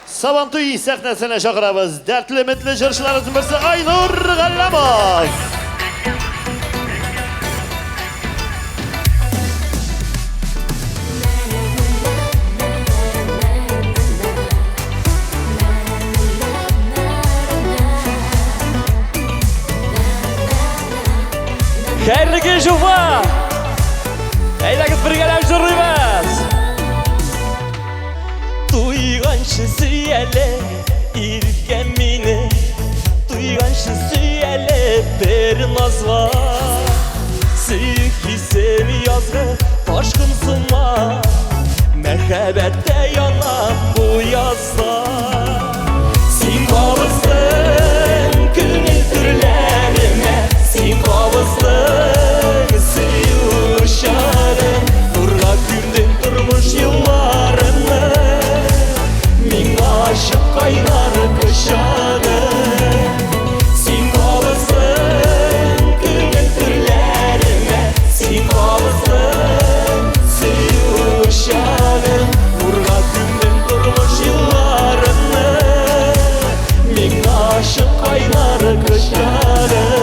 Сабантуй сәхнәсенә чакырабыз. Дәртле, өметле җырчыларыбызның берсе Айнур Галләмов. Хәерле кич, Уфа! Әйдәгез бергәләп җырлыйбыз! Туйганчы сөяле иркә мине, Туйганчы сөяле бер назла. Сөю хисем язгы ташкын сыман, Мәхәббәттә янам бу язда. Син кабыздың күңел түрләремә, Син кабыздың сөю учагын, Нурга күмдең тормыш юлларымны, Миңа ачык кайнар кочагың. Син кабыздың күңел түрләремә, Син кабыздың сөю учагын, Нурга күмдең тормыш юлларымны, Миңа ачык кайнар кочагың.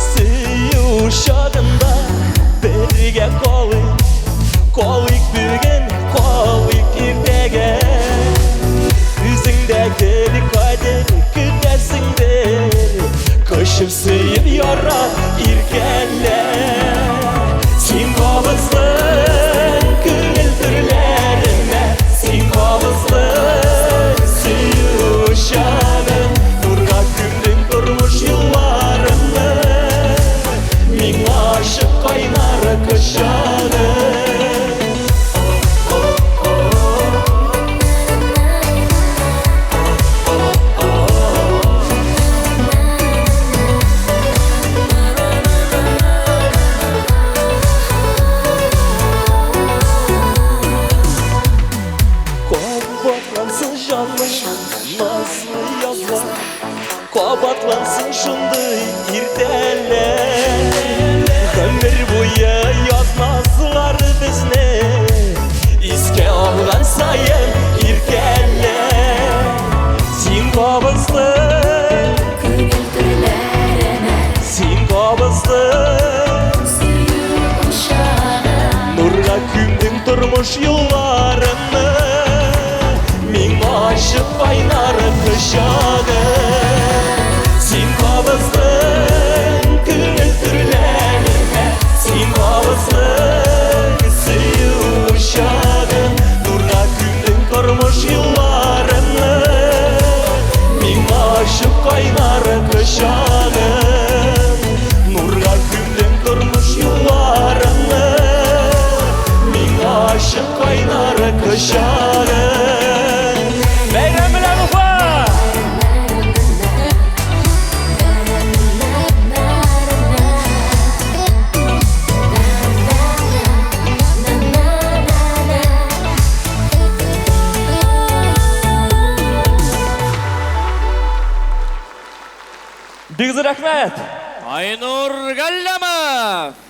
Сөю чагында бергә калыйк, Калыйк бүген, калыйк иртәгә. Үзең дә гел кадер көтәсеңдер, Кочып сөеп ярат, иркәлә. Син кабыздың күңел түрләремә, Син кабыздың сөю учагын, Нурга күмдең тормыш юлларымны, Миңа ачык кайнар кочагың. Кабатлансын җанлы назлы язлар, Кабатлансын шундый иртәләр. Гомер буе язмаслар безне, Искә алган саен иркәләр. Син кабыздың Күңел түрләремә, Син кабыздың Сөю учагын, Нурга күмдең тормыш юлларымны, Миңа ачык кайнар кочагың. Син кабыздың күңел түрләремә, Син кабыздың сөю учагын, Нурга күмдең тормыш юлларымны, Миңа ачык кайнар кочагың. Нурга күмдең тормыш юлларымны, Миңа ачык кайнар кочагың. Бәйрәм белән, Уфа! Бик зур рәхмәт! Айнур Галләмов!